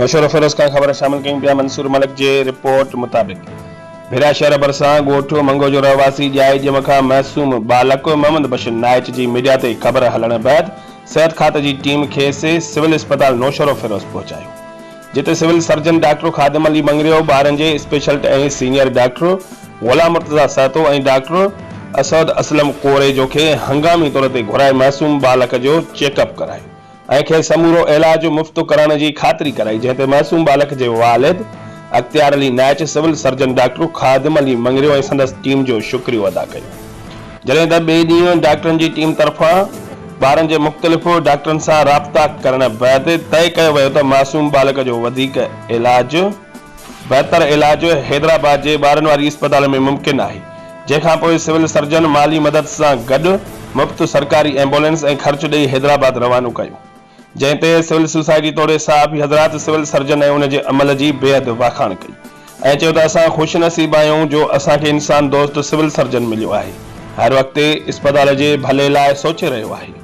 نوشهروفيروز کان خبر شامل ڪيون پيا منصور ملڪ جي رپورٽ مطابق ڀيرا شهر ڀرسان ڳوٺ منگو جو رهواسي ڄائي ڄم کان معصوم ٻالڪ محمد بشير نائچ جي ميڊيا تي خبر هلڻ بعد صحت کاتي جي ٽيم کيس سول اسپتال نوشهروفيروز پهچايو جتي civil surgeon doctor Khadim Ali Mangrio, ٻارن جي specialist ۽ senior doctor Ghulam Murtaza Sahito ۽ doctor Asad Aslam Korejo کي هنگامي طور تي گهرائي معصوم ٻالڪ جو چيڪ اپ ڪرايو ۽ کيس سمورو علاج مفت ڪرائڻ جي خاطري ڪرائي جنهن تي معصوم ٻالڪ جي والد Ikhtiar Ali Naich civil surgeon doctor Khadim Ali Mangrio ۽ سندس ٽيم جو شڪريو ادا ڪيو. جڏهن ته ٻئي ڏينهن ڊاڪٽرن جي ٽيم طرفان ٻارن جي مختلف ڊاڪٽرن سان رابطا ڪرڻ بعد طئي ڪيو ويو ته معصوم ٻالڪ جو وڌيڪ علاج بهتر علاج حيدرآباد جي ٻارن واري اسپتال ۾ ممڪن آهي جنهن کانپوء سول سرجن مالي مدد سان گڏ مفت سرڪاري ايمبولينس ۽ خرچ ڏئي حيدرآباد روانو ڪيو. جنهن تي سول سوسائٽي توڙي صحافي حضرات سول سرجن ۽ ان جي عمل جي بيحد واکاڻ ڪئي ۽ چيو ته اسان خوش نصيب آهيون جو اسان کي انسان دوست سول سرجن مليو آهي هر وقت اسپتال جي ڀلي لاء سوچي رهيو آهي.